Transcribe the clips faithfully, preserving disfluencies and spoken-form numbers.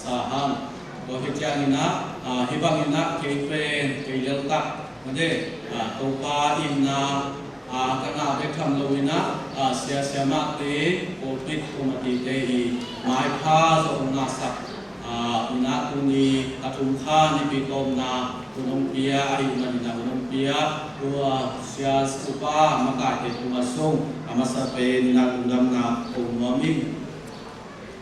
sa hang. Tua khit ciangin ah, ah, hih bangin ah kei pen, kei leltak, mate, ah, Topa in ah, ah, ka ngah bek tham loin ah, ah, sia siamahte, pulpit kumatite i maipha zong ngahsak, ah, in ah tuni a thum kha nipi tawpna hun hong pia ahih manin ah hun hong pia, tua sia upa makaite tungah zong a masa pen in ah lungdamna ko nuam ing.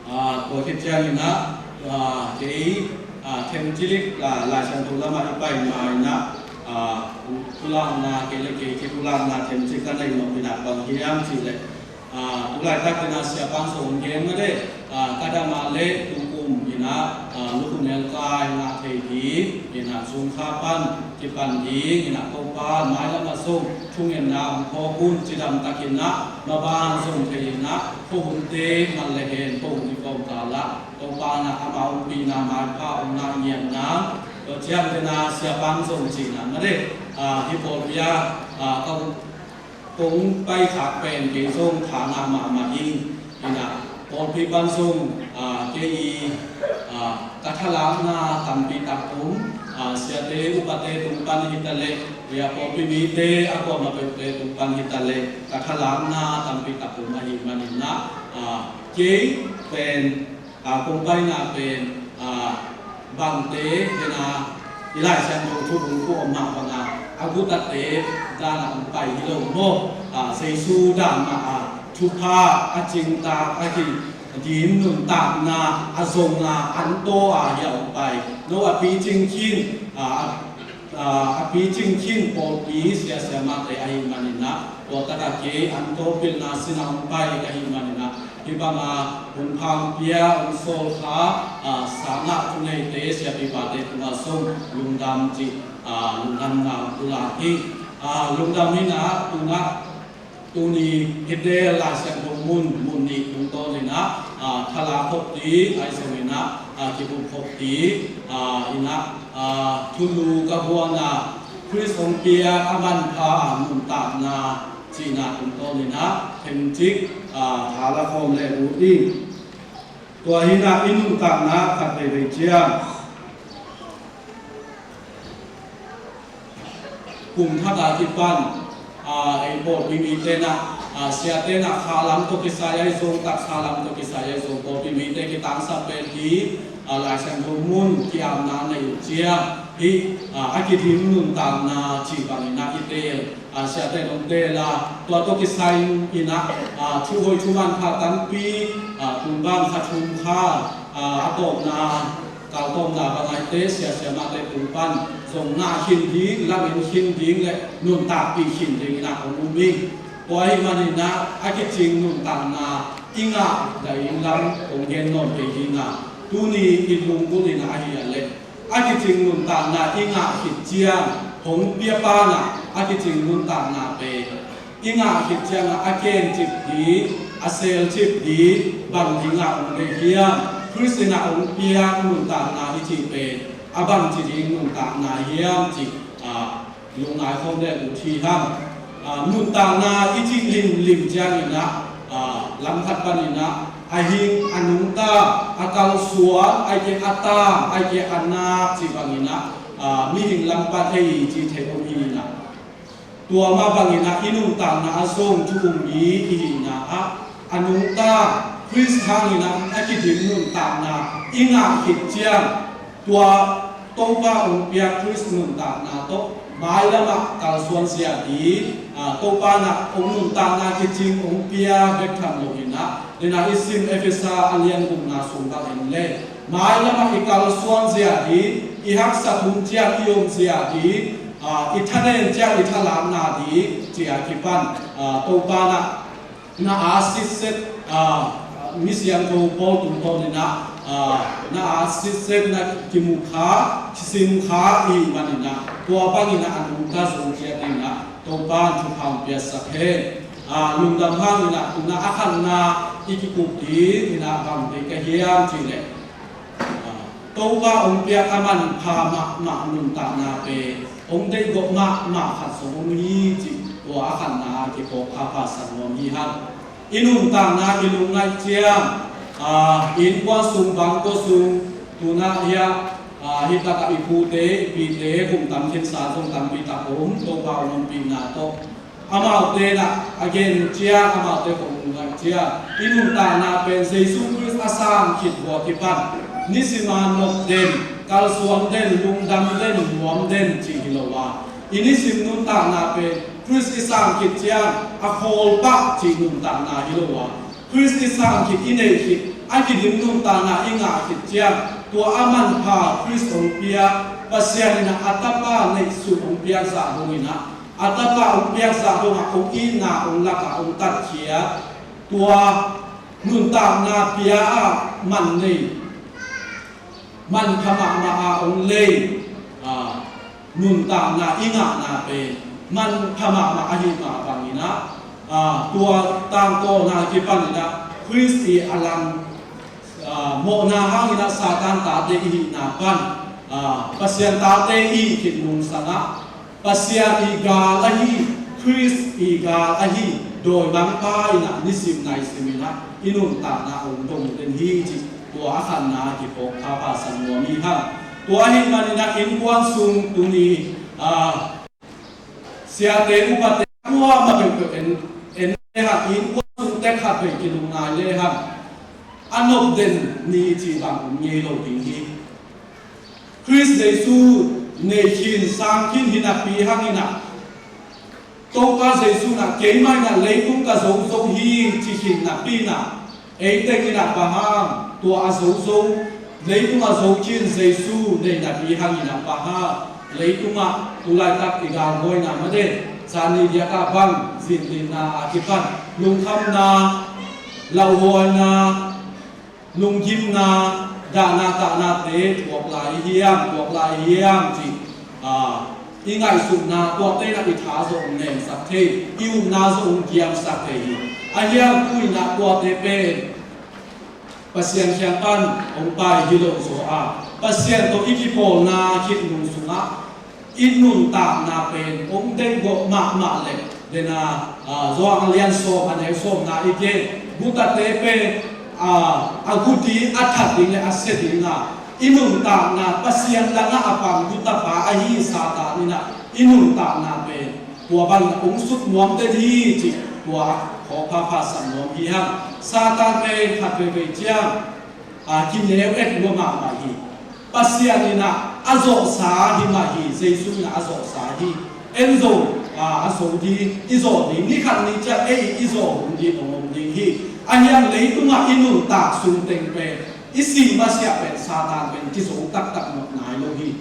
Ah, tua khit ciangin ah, ah, kei, ah, themcilik, ah, Lai Siangtho lamah i pai ma in ah, ah, pulakna, kei le kei kipulakna themcik ka neih nop in ah bang hiam cih leh, ah, tu laitak in ah siapa in zong gen mah le, ah, ka dam a le tukum in ah, ah, lukhu nelkai ngah thei ding in ah June kha pan kipan ding in ah Topa mailam ah zong thungetna hong phawk un, cidam takin ah maban zong thei in ah khuahunte man le hen khuahun i kawmkal ah Topa in ah ama ompihna maipha hong ngah ngiat nang. Tua ciang te in ah siapa in zong cihna mah le, ah, hih pawlpi ah, ah, ka kong paikhak pen kei zong tha ngah mahmah ing. In ah pawlpi pan zong, ah, kei i, ah, ka thalakna tampi tak om, ah, siate upate tung pan hi ta leh, i ah pawlpi mite a kuamah peuhte tung pan hi ta leh ka thalakna tampi tak om ahih manin ah, ah, kei pen, ah, kong paina pen, ah, bangte in ah i Lai Siangtho thubung kong om mah bang a, a gutate dan a hong pai hi lo maw? Ah, Jesu dan mah a thupha a cingtak a hi ding nuntakna a zong a, an taw a hi a hong pai. No a picing khin, ah, ah, a picing khin pawlpi sia siamahte ahih manin ah, tua tak a kei an taw pilna sin a hong pai ka hih manin ah, hih bang a hun pha hong pia, hong sawl kha, ah, sangah thuneite siapipate tungah zong lungdam cih, ah, lungdamna hong pulak hi. Ah, lungdam in ah, tu in ah, tuni hih teel Lai Siangtho mun, mun nih tungtawn in ah, ah, thalak khop ding, ahi zongin ah, ah, kibup khop ding, ah, in ah, ah, thulu ka buan ah, Khrist hong piak a manpha nuntakna cihna tungtawn in ah, themcik, ah, tha la khawm le uh ding. Tua hi in ah i nuntakna khat veivei ciang, kum thak a kipan, ah, ei pawlpi mite in ah, ah, siate in ah kha lam tawh kisai ahi zong, taksa lam tawh kisai ahi zong, pawlpi mite kitangsap pen hi, ah, Lai Siangtho mun ki-apna nei uh ciang hih, ah, a kidim nuntakna cih bangin ah i teel, ah, siate in hong teel a, tua tawh kisai in ah, ah, thu hoih thu manpha tampi, ah, kum bang kha thum kha, ah, a tawpna, kal tawpna bang a hihte sia siamahte tung pan zong ngah khin ding, lamen khin ding le nuntakpih khin ding in ah hong um ing. Tua ahih manin ah a kicing nuntakna i ngah daih lam kong gen nawn kei ding a, tuni i lunggulh in ah ahi a leh, a kicing nuntakna i ngah khit ciang, hong piapa in ah a kicing nuntakna pen i ngah khit ciangah a kencip ding, a selcip ding, bang dingah hong deih hiam? Khrist in ah hong piak nuntakna i cih pen a bangci ding nuntakna hiam cih, ah, lungngai khawm le uh hi hang. Ah, nuntakna i cih limlim ciangin ah, ah, lam khat panin ah a hing, a nungta, a kalsuan, ahih kei a tam, ahih kei a nak cih bangin ah, ah, mihing lam pan ei ci thei om hi in ah, tua mah bangin ah i nuntakna ah zong thu um mi i hihna ah, a nungta Khrist hangin ah a kidim nuntakna i ngah khit ciang, tua Topa hong piak Khrist nuntakna tawh mailam ah kalsuan zia ding, ah, Topa in ah hong nuntakna kicing hong pia bek tham loin ah, den ah i sim Efesa a lian gukna sung bang en le, mailam ah i kalsuan zia ding, i haksa thum ciang i om zia ding, ah, i thanem ciang i thalakna ding, ci a kipan, ah, Topa in ah na a sitset, ah, mi siangtho pawl tungtawn in ah, ah, na a sitset na kimu kha, kisim kha i hih manin ah, tua bangin ah a nungta zong ciat in ah, Topa in thupha hong piaksak hen. Ah, lungdam hang in ah, tu in ah a khatna i kikup ding in ah bang deih ka hiam cih leh, ah, Topa hong piak a manpha mahmah nuntakna pen hong deih gawp mahmah khat zong om hi cih tua a khatna a kiphawk pha pha sak nuam hi hang. I nuntakna i lungngaih ciang, ah, innkuan sung, bangkua sung, Tuna hiah, ah, hih takah i pute, i pite, kum tam khinsa zong tampi tak om, Topa hong ompihna tawh. Amaute na, a gen cia, amaute kong ngai cia. I nuntakna pen Jesu Khrist a sang khit vua kipan. Nisima nop den, kalsuan den, lungdam den, nuam den, ci hi lo a. I nisim nuntakna pen Khrist i sang khit ciang, a khawl pah ci nuntakna hi lo a. Khrist i sang khit, i neih khit, a kidim nuntakna i ngah khit ciang, tua a manpha Khrist hong piak, Pasian in a tapa neihsun hong piak zah dongin a, a tapa hong piak zah dongah hong itna hong lakah hong tatkhiat, tua nuntakna pia ah man nei, manpha mahmah a hong lei, a, nuntakna i ngahna pen manpha mahmah ahi mah bangin a, a, tua tangkona kipanin a Khrist i a lang, a, mawhna hangin a Satan tate i hihna pan, a, Pasian tate i khit nungsang a, Pasian i gal ahi, Khrist i gal ahi, dawimangpa in a nisim naisim in a i nuntakna hong dong den hi ci. Tua a khatna kiphawk thapha sak nuam hi hang. Tua ahih manin a innkuan sung tuni, a, siate upate kuamah peuhpeuh en, en le hang, innkuan sung tek khat peuh kilungngai le hang, a nop den ni ci bang om ngei lo ding hi. Khrist Jesu nei khin sang khin hi napi hangin a, Topa Jesu in a keimah in a leitung ka zo zo hi ci khin napi in a, ei teng in a bang hang tua a zo zo, leitung a zo khin Jesu nei napi hangin a bang hang leitungah tu laitak i galhuaina mah de, zani diakah bang zindinna a kipan lungkhamna, lauhuaina, lunggimna, dahna tahnate thuak lai hiam, thuak lai hiam cih, a, i ngaihsutna tuate in a i tha zong hong nemsak thei, i upna zong hong giamsak thei hi. A hiam tu in a tuate pen Pasian kiang pan hong pai hi lo zaw a, Pasian tawh i kipawlna khit nung sungah i nuntakna pen hong deihgawh mahmah leh, dena, a, Johan a lian sawm a neu sawmna i gen, gutate pen, a, a gu ding, a that ding le a sia ding a, i nuntakna Pasian langah a pang gutapa ahi Satan in a i nuntakna pen tua bangin hong sut nuam den hi cih tua khawk phaphasak nuam hi hang. Satan pen khat veivei ciang, a, kineu et lua mahmah hi. Pasian in a a zawhsa hi mah hi, Jesu in a a zawhsa hi. En zong, a, a zo ding, i zawh ding, ni khat ni ciang ei i zawh hun ding hong om ding hi. A hiang leitungah i nuntak sung teng pen, i si masiah pen Satan pen kizo taktak nop nai lo hi.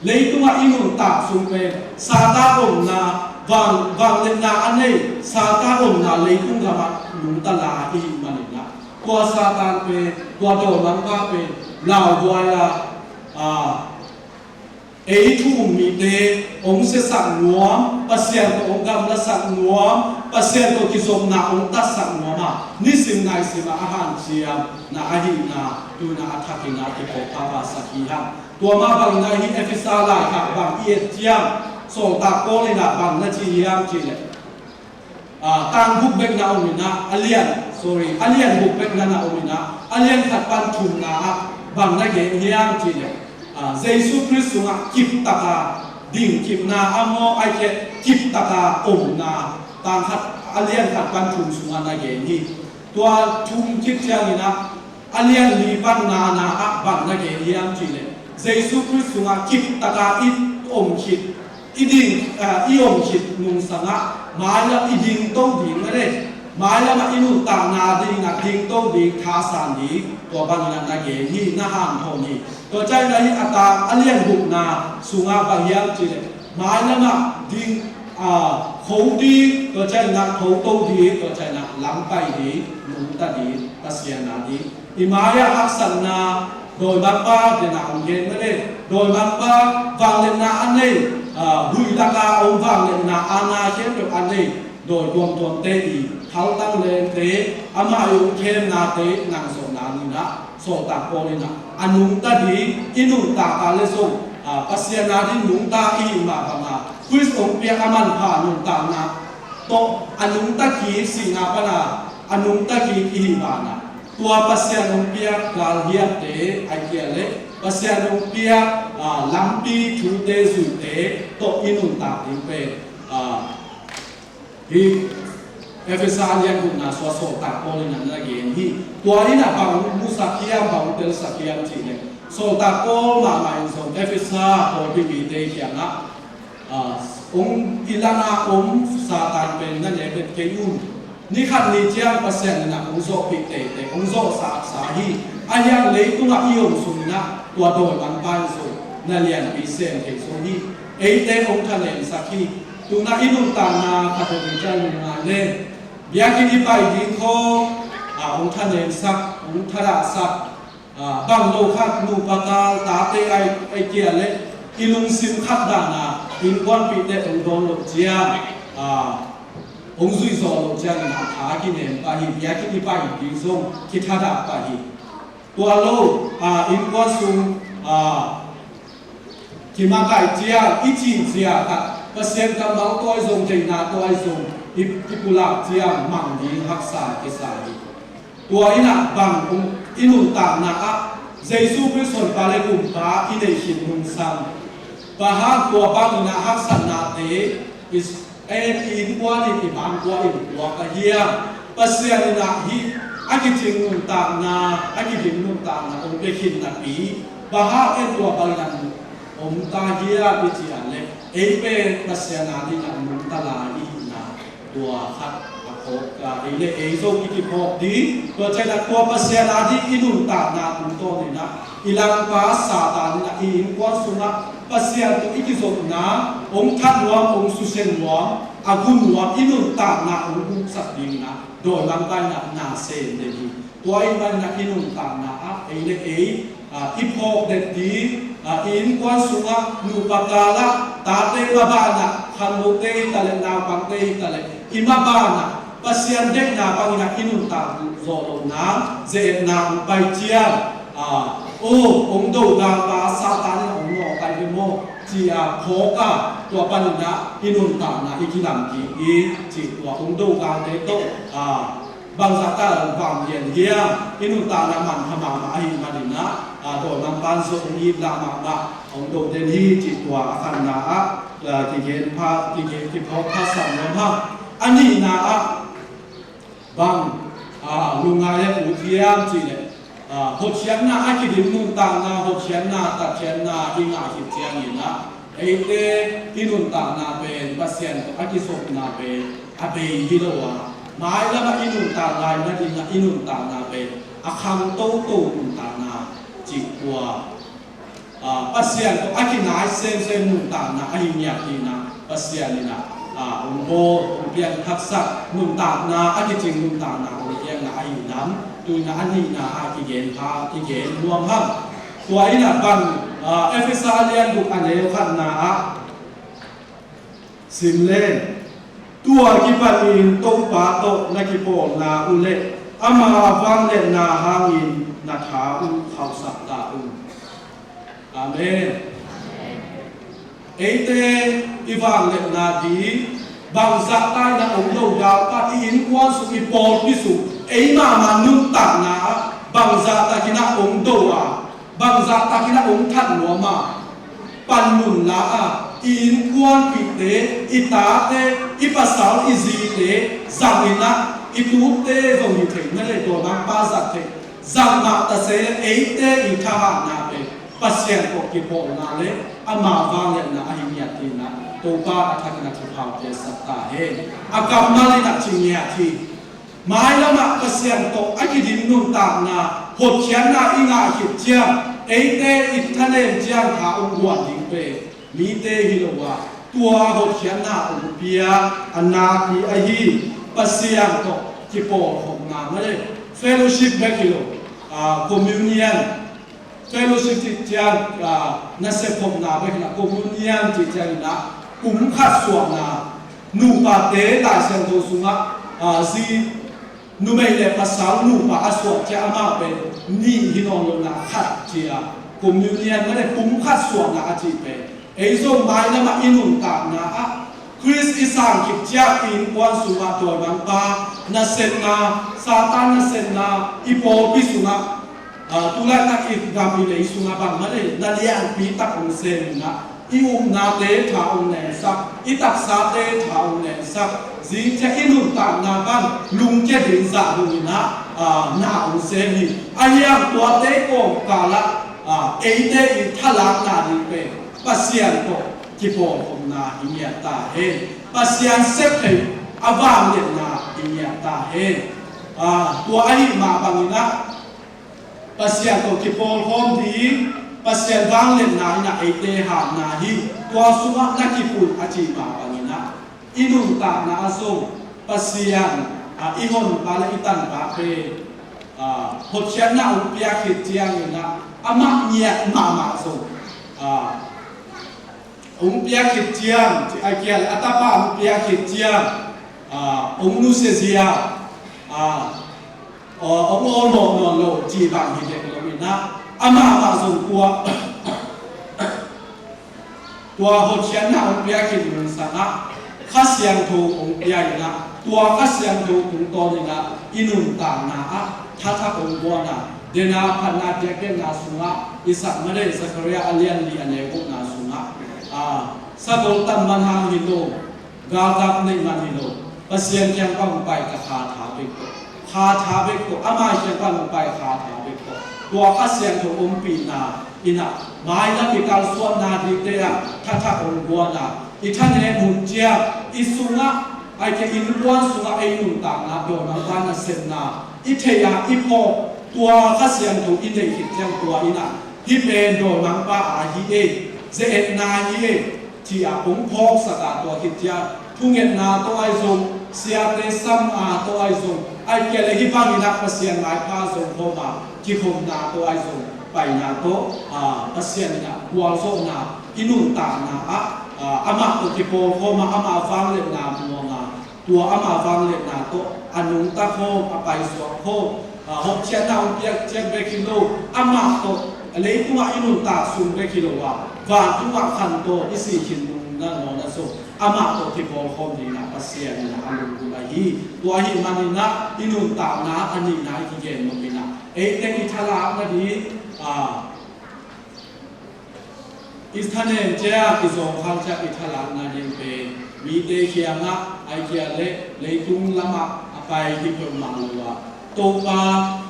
Leitungah i nuntak sung pen Satan omna, vang, vangliatna a nei Satan omna leitung gamah nungta lai i hih manin a, tua Satan pen, tua dawimangpa pen lauhuai a, a, ei thu um mite hong siasak nuam, Pasian tawh hong gamlasak nuam, Pasian tawh kizopna hong tatsak nuam a, nisim naisim a a hanciamna ahihna tu in a a thakin a kiphawk phaphasak hi hang. Tua mah bangin a hih Efesa laikhak bang i et ciang, sawltak Paul in a bang na ci hiam cih leh, a, tang guk bek na om in a, a lian, sorry, a lian guk bek na na om in a, a lian khat pan thumna ah bang na gen hiam cih leh, a, Jesu Khrist sungah kiptaka dingkipna a maw, ahih kei leh kiptaka omna, tang khat, a lian khat pan thum sungah na gen hi. Tua thum khit ciangin a, a lian li pan ngana ah bang na gen hiam cih leh, Jesu Khrist sungah kiptaka i om khit, i ding, ah, i om khit nungsangah mailam i dingto ding a le, mailamah i nuntakna dingin a dingto ding, thasan ding, tua bangin a na gen hi, na hanthawn hi. Tua ciangin a hih a tang a lian gukna sungah bang hiam cih leh, mailamah ding, ah, kho ding, tua ciangin a thoto ding, tua ciangin a lampai ding, nungta ding, Pasian a ding. I mai-ah haksatna, dawimangpa, dena hong gen mah le, dawimangpa, vangliatna a nei, ah, huih laka hong vangliatna a na khempeuh a nei, dawi tuamtuamte i thaltang lente, amah i hong khemnate nangzawhna ni-in ah, sawltak Paul in ah, a nungta ding, i nungta kal le zong, ah, Pasian a ding nungta i hih mah bangin ah, Khrist hong piak a manpha nuntakna tawh a nungta kik, sihna pan a, a nungta kik i hih banah, Tua Pasian hong piak galhiamte, ai kia le Pasian hong piak, ah, lampi thute zuite tawh i nuntak ding pen, ah, hi Efesa a lian gukna sua Sawltak Paul in a na gen hi. Tua in a bang musak hiam, bang telsak hiam cih le Sawltak Paul mahmah in zong Efesa pawlpi mite kiangah, ah, hong i lana om Satan pen na ne bet kei un. Ni khat ni ciang Pasian in a hong zawhpih teitei, hong zawhsaksa hi. A hiang leitungah i om sungin a tua dawimangpa in zong na lianpi sem thei zo hi. Eite hong thanemsak hi. Tuna i nuntakna khat hong i cal ngai le biakinn i pai ding khawng, ah, hong thanemsak, hong thadahsak, ah, bang lo khat nupa kal tate ai, ai kia le i lungsim khat dana innkuanpihte hong dawn loh ciang, ah, hong zuih zawh loh ciangin a tha kinem pah hi. Biakinn i pai ding zong kithadah pah hi. Tua lo, ah, innkuan sung, ah, kimakaih ciang i cih ciang khat Pasian kammal tawh i zong, deihna tawh i zong i, i pulak ciang mang ding haksa kisa hi. Tua in a bang hong i nuntakna ah Jesu Khrist honpa le gumpa i neih khin nungsang, bang hang tua bangin a haksatnate i, en i innkuan in i mangkua in tua ka hiam? Pasian in a hih a kicing nuntakna, a kidim nuntakna hong pia khin napi, bang hang en tua bangin a om ta hiam i cih a le ei pen Pasian a dingin a nungta lai i hihna tua khat a phawk ka, ei le ei zong i kiphawk ding. Tua ciangin a tua Pasian a ding i nuntakna tungtawnin a i langpa Satan in a i innkuan sungah Pasian tawh i kizopna hong that nuam, hong susia nuam, a gu nuam i nuntakna hong buksak dingin a dawimangpa in a na sem den hi. Tua ahih manin a i nuntakna ah ei le ei, ah, i phawk den ding, ah, i innkuan sungah nupa kal ah tate maban ah khanbote hi ta le naupangte hi ta le i maban ah Pasian deihna bangin a i nuntak zawh loh nang ze-etna hong pai ciang, ah, oh, hong do galpa Satan in a hong nawh pai hi maw ci a phawk a, tua panin a i nuntakna i kilam kik i cih tua hong do galte tawh, ah, bangzah ta vanglian hiam? I nuntakna manpha mahmah ahih manin a, ah, dawimangpa in zong hong it lah mahmah, hong do den hi cih tua a khanna ah, ah, kigen pha, kigen kiphawk phasak nuam hang. A nihna ah bang, ah, lungngai le ut hiam cih leh, ah, hotkhiatna a kidim nuntakna, hotkhiatna, tatkhiatna i ngah khit ciangin a eite i nuntakna pen Pasian tawh a kizopna pen a bei hi lo a, mailam ah i nuntak lai nading ah i nuntakna pen a khang toto nuntakna cih tua, ah, Pasian tawh a kinai semsem nuntakna ahi ngiat dingin a Pasian in a, ah, hong bawl, hong piak haksa nuntakna, a kicing nuntakna hong piakna ahi lam, tu-in a a nihna ah kigen pha, kigen nuam hang. Tua in a bang, ah, Efesa a lian guk a neu khatna ah sim leng, tua kipanin Topa tawh na kipawlna uh le ama vangliatna hangin na tha uh khauhsak ta un. Amen. Eite i vangliatna ding bangzah takin a om lo, galpa i innkuan sung, i pawlpi sung, ei mahmah nuntakna ah bangzah takin a om do a, bangzah takin a om that nuam a, panmun la a, i innkuanpihte, i tate, i pasal, i zite zangin a, i tuute zong hi thei na le, dawimangpa zat thei, zang mah ta se le eite i thahatna pen Pasian tawh kipawlna le ama vangliatna ahi ngiat dingin a Topa a thakin a thupha piaksak ta hen. A kammal in a ci ngiat hi. Mailam ah Pasian tawh a kidim nuntakna, hotkhiatna i ngah khit ciang, eite i thanem ciang tha hong guan ding pen mite hi lo a, tua hotkhiatna hong pia a nakpi ahi Pasian tawh kipawlkhopna, na le fellowship bek hi lo, ah, communion, fellowship cih ciang, ah, nasep khopna bek hi lo, communion cih ciangin a pumkhat suahna, nupate Lai Siangtho sungah, ah, zi, numei le pasal nupa a suah ciang amau pen nih hi nawn lo na, khat ci a, communion na le pumkhat suahna a cih pen ei zong mailam ah i nuntakna ah Khrist i sang khit ciang i innkuan sungah dawimangpa nasepna, Satan nasepna, i pawlpi sungah, ah, tulaitak i gam i lei sungah bang mah le na lianpi tak hong sem in ah, i upnate tha hong nengsak, i taksate tha hong nengsak, zing ciang i nuntakna bang lungkia ding zah dong in ah, ah, na hong sem hi. Ahi hang tuate kawmkal ah, ah, eite i thalakna ding pen Pasian tawh kipawlkhopna i ngiat ta hen. Pasian sep theih a vangliatna i ngiat ta hen. Ah, tua ahih mah bangin ah Pasian tawh kipawlkhawm ding, Pasian vangliatna in ah eite hatna hi. Tua sungah na kipulh a cih mah bangin ah i nuntakna ah zong Pasian, ah, i honpa le i tanpa pen, ah, hotkhiatna hong piak khit ciangin ah amah ngiat mahmah zong, ah, hong piak khit ciang, ci a kial a tapa hong piak khit ciang, ah, hong nusia zia, ah, hong awlmawh nawn lo cih bang hi dek lo in ah, amah mah zong tua, tua hotkhiatna hong piak khit nung sangah Kha Siangtho hong pia in ah, tua Kha Siangtho tungtawn in ah i nuntakna ah thathak hong guan a, dena phatna piakpiakna sungah i sak mah le, Zakaria a lian li a neu gukna sungah, ah, sagol tam man hang hi lo, galkap neih man hi lo, Pasian kiang pan hong pai ka kha tha bek tawh, kha tha bek tawh, ama kiang pan hong pai kha tha bek tawh, tua Kha Siangtho ompihna in ah mailam i kalsuanna dingte ah thathak hong guan a, i thanem hun ciang i sungah, ahih kei leh innkuan sungah ei nuntakna dawimangpa nasepna i theih a, i phawk, tua Kha Siangtho i neih khit ciang tua in ah hih pen dawimangpa aa hi ei, ze-etna hi ei, ci a hong phawksak a, tua khit ciang thungetna tawh ahi zong, siate sam a tawh ahi zong, ahih kei leh hih bangin ah Pasian maipha zong khawm a, kikhopna tawh ahi zong, paina tawh, ah, Pasian in ah gualzawhna i nuntakna ah, ah, amah tawh kipawlkhawm a, amah vangliatna muang a, tua ama vangliatna tawh a nungta khawm, a paisuak khawm, a hotkhiatna hong piak ciat bek hi lo, amah tawh leitungah i nuntak sung bek hi lo a, vantungah khantawn i sih khin nung nangawn ah zong amah tawh kipawlkhawm dingin ah Pasian in ah a lunggulh ahi. Tua ahih manin ah i nuntakna a nihna i kigen nop in ah, eite i thalak nading, a, i thanem ciang, i zawngkhal ciang i thalak nading pen mite kiangah, ahih kei leh leitung lamah a pai hi peuhmah lo a, Topa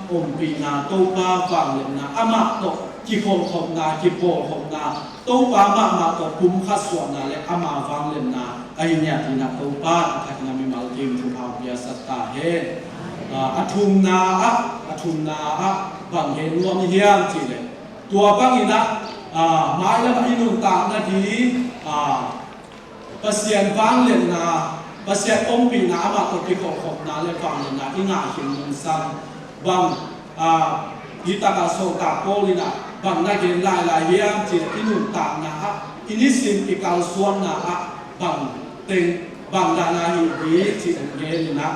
ompihna, Topa vangliatna, amah tawh kikholhkhopna, kipawlkhopna, Topa mahmah tawh pumkhat suahna le ama vangliatna ahi ngiat in ah Topa a thakin ah mimal kim thupha piaksak ta hen. A, a thumna ah, a thumna ah bang gen nuam i hiam cih leh, tua bangin ah, ah, mailam ah i nuntak nading, ah, Pasian vangliatna, Pasian ompihna, amah tawh kikholhkhopna le vangliatna i ngah khin nung sang bang, ah, hi tak ah Sawltak Paul in ah bang na gen lailai hiam cih leh, i nuntakna ah, i nisim i kalsuanna ah bang teng, bang dan a hih ding cih hong gen in ah,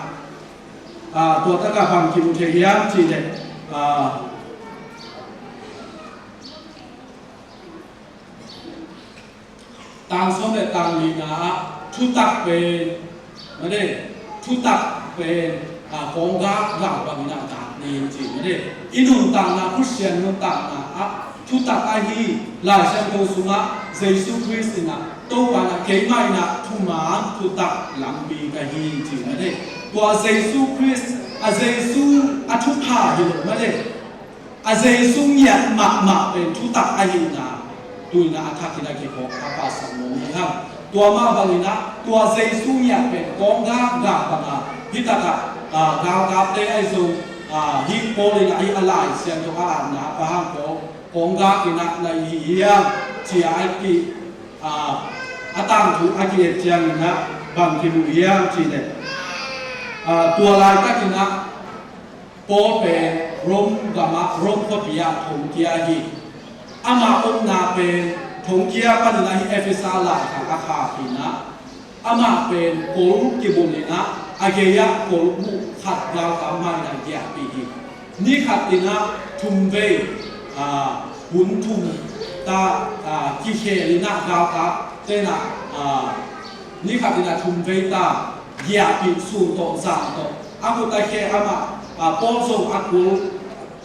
ah, tua tak ah bang kimu thei hiam cih leh, ah, tang sawm le tang lina ah thutak pen, mah le, thutak pen, ah, kawnggak gak bangin ah gak ni ci, mah le. I nuntakna, Khristian nuntakna ah thutak ahi, Lai Siangtho sungah Jesu Khrist in ah, Topa in ah keimah in ah thuman thutak lampi ka hi ci, mah le. Tua Jesu Khrist, a Jesu a thupha hi lo, mah le. A Jesu ngiat mahmah pen thutak ahihna, tu-in ah a thakin ah kiphawk a pahsak nuam hi hang. Tua mah bangin ah tua Jesu ngiat pen kawnggak gak bang a, hi tak ah, ah, galkapte ahi zong, ah, hih Paul in ah hih a Lai Siangtho a atna a pha hang kaw, kawnggak in ah na hi hiam ci a, a ki, ah, a tangthu a ki-et ciangin ah bang kimu hiam cih leh, ah, tua laitakin ah Paul pen Rome gamah, Rome khuapi ah thongkia hi. Ama omna pen thongkia panin ah hih Efesa laikhak a khak hi-in ah, amah pen kol kibulh in ah, a gei ah kolbuh khat galkap mah in ah giahpih hi. Ni khat in ah thum vei, ah, hun thum ta, ah, kikhel in ah galkapte in ah, ah, Ni khat in a thum vei ta, giahpih sun tawh zan tawh a khut a khe amah, a, pawl zong a kul,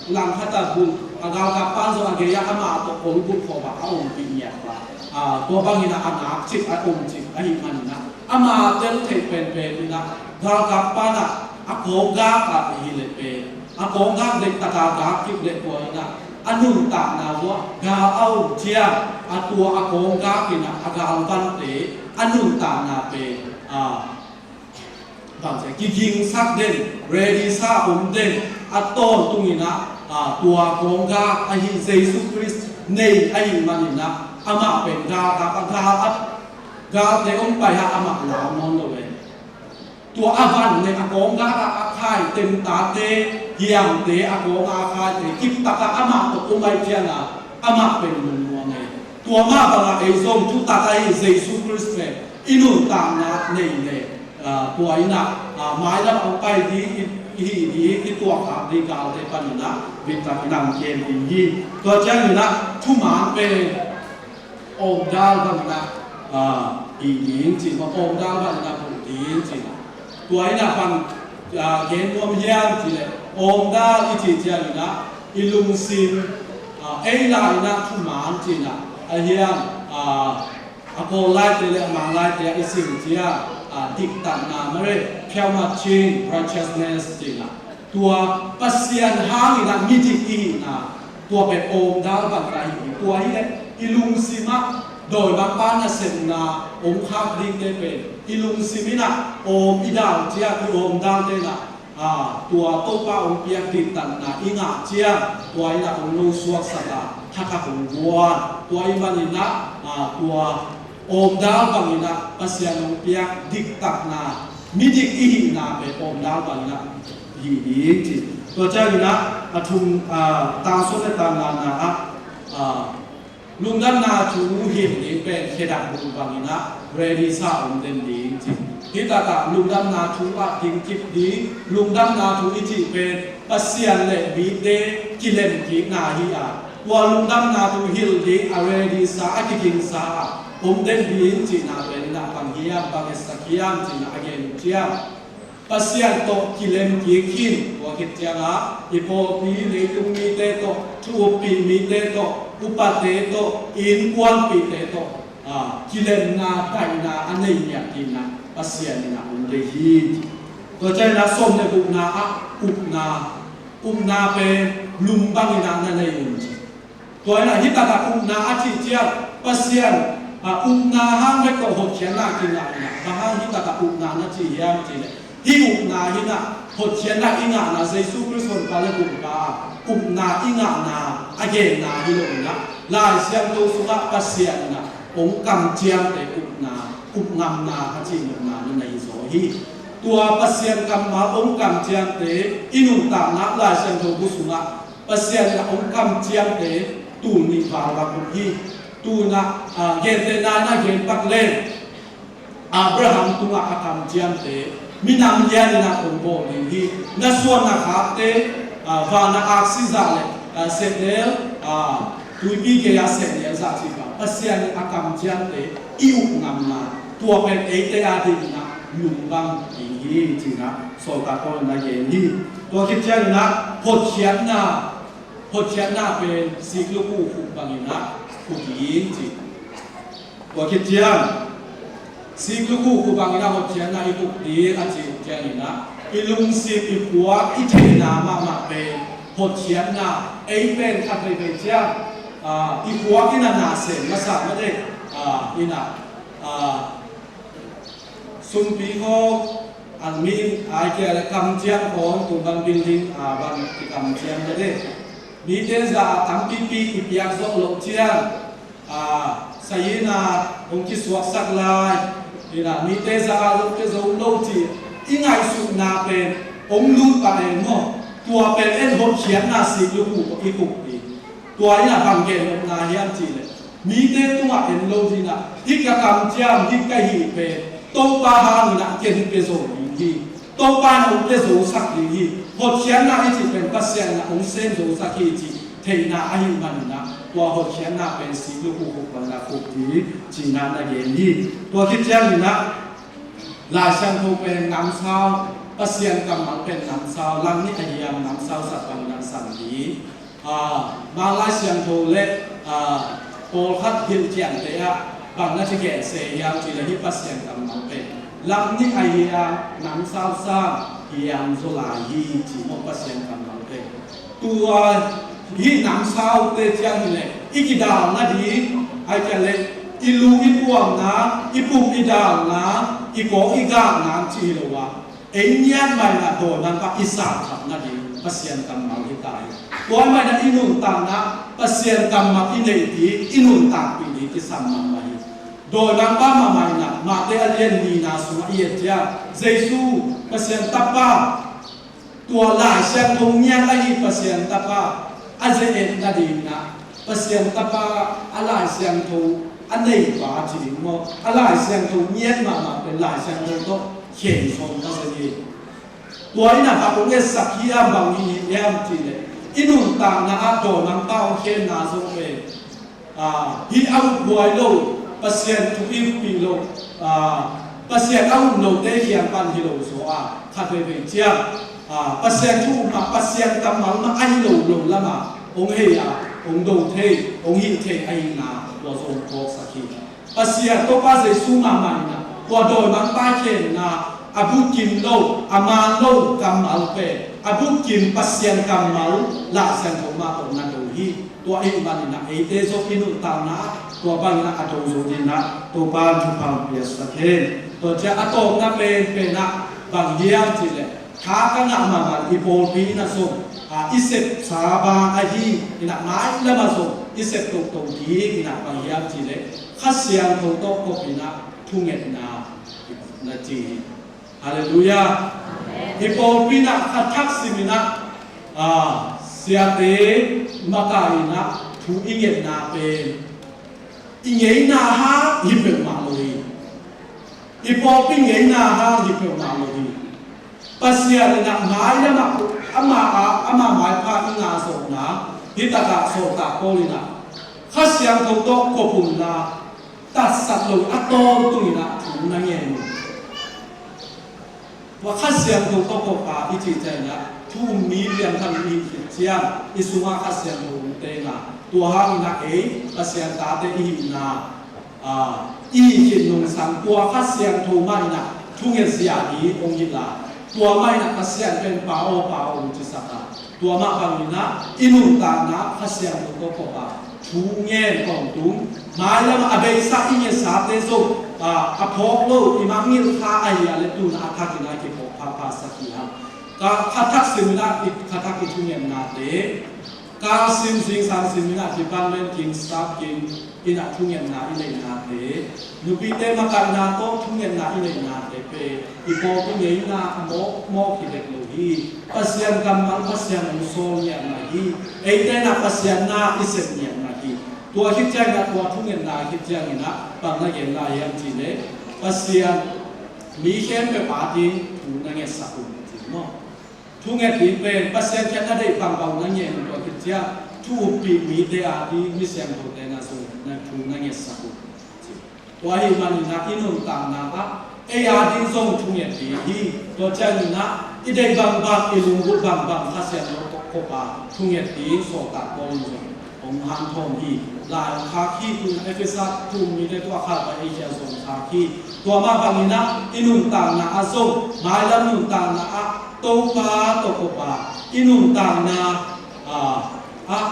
langkhat a bul, a galkap pan zong a gei a amah tawh kol bul khawm a a ompih ngiat pa. A, tua bangin a a nak cik a om cik ahih manin a ama tel theih penpen in a galkap pan a a kawnggak ah i hi leh pen a kawnggak deih taka gak kik leh tua in a a nuntakna uah gal a om ciang a tua a kawnggak in a a galvante a nuntakna pen, a, bang ci a kigingsak den, ready sa om den, a tawntung in a, a, tua kawnggak ahi Jesu Khrist nei ahih manin a amah pen galkap a gal a galte hong pai a amah lau nawn lo e. Tua a van le a kawnggak a a khai temtate, hiamte, a kawng a a khaite kiptak a amah tawh om ahih ciang a amah pen lungnuam e. Tua mah bang a ei zong thutak ahi Jesu Khrist pen i nuntakna nei le, a, tua in a, a, mailam a pai ding i, i hih ding i tuahkhak ding galte pan in a bitak in a kem ding hi. Tua ciangin a thuman pen awmdal bangin a, a, hih ding ci, ma awmdal bangin a buh ding ci. Tua in a bang, a, gen nuam hiam ci leh awmdal i cih ciangin a i lungsim, a, ei lai in a thuman ci in a, a hiam, a, a Kawl laite le a Mang laite ah i sim ciang, a, diktatna mare, pure marching righteousness ci in a. Tua Pasian hangin a midik i hihna, tua pen awmdal bangin a hi hi. Tua hi leh i lungsim ah dawimangpa nasepna hong khak dingte pen i lungsim in a awm i dal ciang i awmdalte in a, a, tua Topa hong piak diktatna i ngah ciang tua in a hong lo suaksak a thakhat hong guan. Tua ahih manin a, a, tua awmdal bangin a Pasian hong piak diktatna, midik i hihna pen awmdal bangin a hi ding ci. Tua ciangin a, a thum, a, tang sawm le tang ngana ah, a, lungdamna thu hilh ding pen khedap bul bangin a ready sa om den ding ci. Hih takah lungdamna thu ah ding kip ding, lungdamna thu i cih pen Pasian le mite kilemkikna hi a, tua lungdamna thu hilh ding a ready sa, a kigingsa a om den ding cihna pen in a bang hiam, bang etsak hiam cihna a gen uh ciang, Pasian tawh kilemkik khin, tua khit ciangin i pawlpi leitung mite tawh, thu uppih mite tawh, upate tawh, innkuanpihte tawh, a, kilemna, daihna a nei ngiat dingin a Pasian in a hong deih hi. Tua ciangin a sawm le gukna ah upna, upna pen lum bangin a na nei un ci. Tua in a hih takah upna a cih ciang Pasian, a, upna hang bek tawh hotkhiatna kingah in a, bang hang hih takah upna na ci hiam cih leh, hih upna hi in a hotkhiatna i ngahna, Jesu Khrist Honpa le Kumpa upna i ngahna a genna hi lo in a, Lai Siangtho sungah Pasian in a hong kamciamte upna, upngamna a cih nopna na nei zaw hi. Tua Pasian kammal hong kamciamte i nuntakna Lai Siangtho bu sungah Pasian in a hong kamciamte tul nih val bang uh hi. Tu in a, a, gentehna in a gen pak leng, Abraham tungah a kamciamte minam lian in a hong bawl ding hi. Na suan na khakte, a, van a aksi zah le, a, sehnel, a, tuipi gei a sehnel zah cih bang Pasian in a kamciamte i upngamna, tua pen eite a dingin a lum bang ding hi cih in a sawltak Paul in a gen hi. Tua khit ciangin a hotkhiatna, hotkhiatna pen siklukhu khuk bangin a khuk ding ci. Tua khit ciang siklukhu khuk bangin a hotkhiatna i khuk ding a cih ciangin a i lungsim, i khuak, i theihna mahmah pen hotkhiatna, ei pen khat veivei ciang, a, i khuak in a na sem masa mah dek, a, in a, a, sumpi khawng, a, mi in ai kia le kamciam khawng, tung bang building, a, bang kikamciam mah dek. Mite zah a tampipi i piak zawh loh ciang, a, saina hong kisuaksak lai in a, mite zah a zong pia zo lo cih i ngaihsutna pen hong lut pah e maw. Tua pen en hotkhiatna siklukhu i khuk ding. Tua in a bang gen nopna hiam cih leh, mite tungah en lo ding a, hih ka kamciam, hih ka hih pen Topa hangin a ken pia zo ding hi. Topa in hong pia zosak ding hi. Hotkhiatna i cih pen Pasian in a hong sem zosak hi cih theihna ahih manin a, Tua hotkhiatna pen sik luk uh khuk bang na khuk ding cihna na gen hi. Tua khit ciangin ah Lai Siangtho pen namsau, Pasian kammal pen namsau, langnih a hiam namsau sak bang na sam hi. Aa, Mang Lai Siangtho le, aa, pawlkhat hilhciangte ah bang na ci gen se hiam cih leh hih Pasian kammal pen langnih a hiam namsau sak hiam zaw lai hi ci maw Pasian kammal pen. Tua hih namsaute ciang hi leh i kidal nading, ahih kei leh i lu i puamna, i pum i dalna, i kawk i gakna cih hi lo a, ei ngiat mah in ah dawimangpa i sangkhap nading Pasian kammal hi ta hi. Tua mah in ah i nuntakna Pasian kammal i neih ding, i nuntakpih ding kisam mahmah hi. Dawimangpa mahmah in ah Mate a lian nihna sungah i et ciang Jesu Pasian Tapa, tua Lai Siangtho ngiat ahi Pasian Tapa a ze-et nading in ah, Pasian Tapa a Lai Siangtho a neipa ci ding maw, a Lai Siangtho ngiat mahmah pen Lai Siangtho tawh khen sawm ka ze hi. Tua in ah bang hong etsak hiam, bang hi hiam cih leh i nuntakna ah dawimangpa hong khenna zong pen, aa, hih a ukhuai lo, Pasian thu i ukpih lo, aa, Pasian a um lote kiang pan hi lo zaw a, khat veivei ciang, aa, Pasian thu um mah, Pasian kammal mah a hi lo lo lamah hong hei a, hong do thei, hong hih thei ahihna tua zong phawksak hi. Pasian Topa Jesu mahmah in ah tua dawimangpa khenna, a bukkim lo, a maan lo kammal pen a bukkim Pasian kammal Lai Siangtho mah tawh na do hi. Tua ahih manin ah eite zong i nuntakna ah tua bangin ah a do zo dingin ah Topa'n thupha hong piaksak hen. Tua ciang a tawpna penpen ah bang hiam cih leh, tha ka ngah mahmah i pawlpi in ah zong, aa, i sepsa bang ahi in ah mailam ah zong i sep toto ding in ah bang hiam cih leh Kha Siangtho tawh kop in ah thungetna na ci hi. Halleluiah. I pawlpi in ah kha thak sim in ah, aa, siate makaih in ah thu i ngetna pen i ngeina hang hi peuhmah lo hi. I pawlpi ngeina hang hi peuhmah lo hi. Pasian in ah mailam ah ama, ama maipha i ngah zawhna, hi takah sawltak Paul in ah Kha Siangtho tawh kop unla, tatsat lo a tawntung in ah thu na ngen uh. Tua Kha Siangtho tawh kop a i cih ciangin ah thu um mi piangthak i hih khit ciang i sungah Kha Siangtho hong teng a, tua hangin ah ei Pasian tate i hihna, aa, i hih khit nungsang tua Kha Siangtho mah in ah thunget zia ding hong hilh a, tua mah in ah Pasian pen Pa aw, Pa aw hong cisak a, tua mah bangin ah i nuntakna Kha Siangtho tawh kop a, thu ngen tawntung, mailam a beisa i ngetsa te zong, aa, a phawk lo, i mangngilh kha ahi a leh tu-in ah a thak in ah kiphawk phapha sak hi hang. Ka, kha thak sim in ah i, kha thak i thungetnate, kal sim, zingsang sim in ah kipan len kim, start kim in ah thungetna i neihnate, nupite makaihna tawh thungetna i neihnate pen i pawlpi ngeina a mawkmawk hi bek lo hi. Pasian kammal, Pasian hong sawl ngiat mah hi. Eite in ah Pasian na i sep ngiat mah hi. Tua khit ciangin ah, tua thungetna khit ciangin ah bang na gen lai hiam cih leh, Pasian mi khempeuh a ding thu na ngetsak un ci maw. Thunget ding pen Pasian kiang a deih bangbang na ngen un, tua khit ciang thu uppih mite a ding, mi siangthote na zong na thu na ngetsak un ci. Tua ahih manin ah i nuntakna ah ei a ding zong thunget ding hi. Tua ciangin ah i deih bangbang, i lunggulh bangbang Kha Siangtho tawh kop a thunget ding sawltak Paul in zong hong hanthawn hi. Lai hong khak hi, tu-in ah Efesa thu um mite tawh a khat pai, Asia zong khak hi. Tua mah bangin ah i nuntakna ah zong, mailam nuntakna ah Topa tawh kop a, i nuntakna, aa, ah,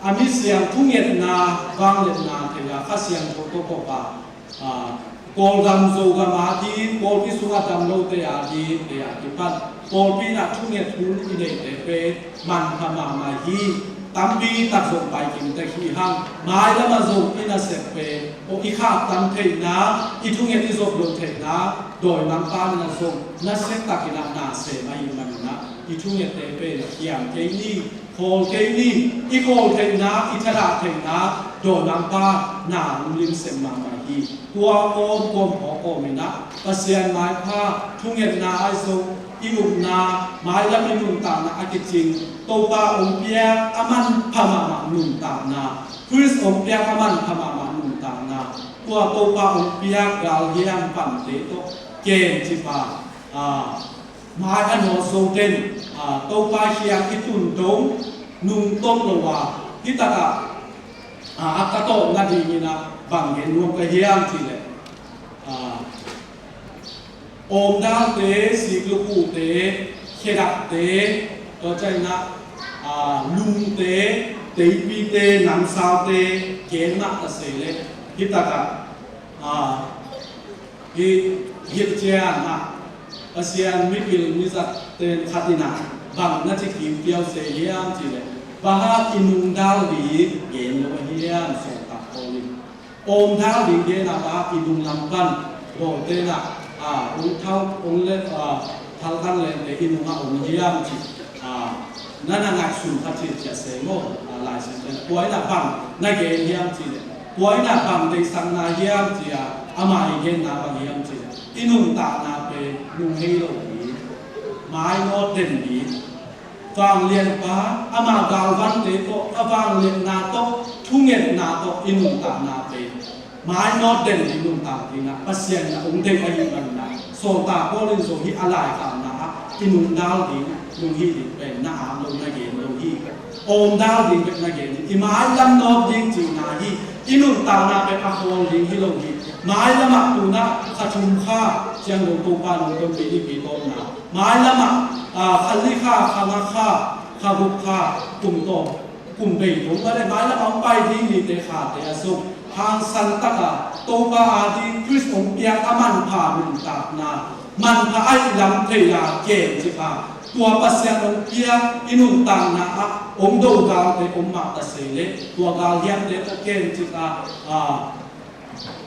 a misiang thungetna, vangliatna thei a, Kha Siangtho tawh kop a, aa, Kawlgam Zogam a ding, pawlpi sungah dam lote a ding, te a kipan pawlpi in ah thunget hun i neihte pen manpha mahmah hi. Tampi tak zong pai kim tek hi hang. Mailam ah zong i nasep pen, aw, i khaktan theihna, i thunget i zop loh theihna, dawimangpa in ah zong nasia takin ah na sem ahih manin ah i thungette pen khiam kei ni, khawl kei ni. I khawl theihna, i thadah theihna, dawimangpa na hong limsem mahmah hi. Tua kawmkawm phawk kawm in ah Pasian maipha thungetna ahi zong, i upna, mailam i nuntakna a kicing, Topa hong piak a manpha mahmah nuntakna, Khrist hong piak a manpha mahmah nuntakna, tua Topa hong piak galhiam vante tawh kencip a, a, mai a nawt zo den, a, Topa kiang i tun dong, nungton lo a, hih takah, a, a ka tawpna dingin ah bang gen nuam ka hiam cih leh, a, awmdalte, siklukhute, khedapte, tua ciangin ah, a, lungte, teipite, namsaute gen mah ta se leh, hih takah, a, hih, hih ciangin ah Pasian mipil mizat ten khat in ah bang na ci kim piau se hiam cih leh, bang hang i nungdal ding gen lo a hiam, Sawltak Paul in. Awmdal ding gen a, bang hang i nunglam pan bawlte in ah, a, hong thau, hong le, a, thaltang lente i nungah om hiam cih, a, na na ngaihsun kha cih ciah se maw, a, Lai Siangtho in. Tua in ah bang na gen hiam cih leh, tua in ah bang deihsakna hiam cih a, amah i genna bang hiam cih leh, i nuntakna pen nung hei lo ding, mainawt den ding, vanglianpa, ama galvante tawh, a vangliatna tawh, thungetna tawh i nuntakna pen mainawt den ding, nuntak ding ah Pasian in ah hong deih ahih manin ah, Sawltak Paul in zong hih a laikhakna ah i nungdal ding, nung hih ding pen na at lo, na gen lo hi. Awmdal ding bek na gen hi. I mailam nawt ding cihna hi. I nuntakna pen a khawl ding hi lo hi. Mailam ah tu-in ah kha thum kha, ciang lo Topa nungton pi ni pi tawpna, mailam ah, a, kha li kha, kha nga kha, kha guk kha, kum tawp, kum bei tung mah leh, mailam ah hong pai ding nite khate a sung, hangsan tak a Topa a ding Khrist hong piak a manpha nuntakna, manpha ahih lam thei a kencip a, tua Pasian hong piak i nuntakna ah hong do galte om mah ta se leh, tua galhiamte tawh kencip a, a,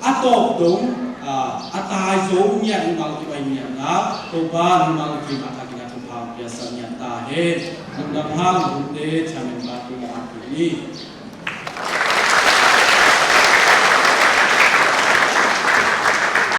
a tawp dong, a, a tai zo ngiat mimal kim a hi ngiatna, Topa mimal kim a thakin a thupha piaksak ngiat ta hen. Lungdam hang, lungte, chairman pa tungah a kik ni.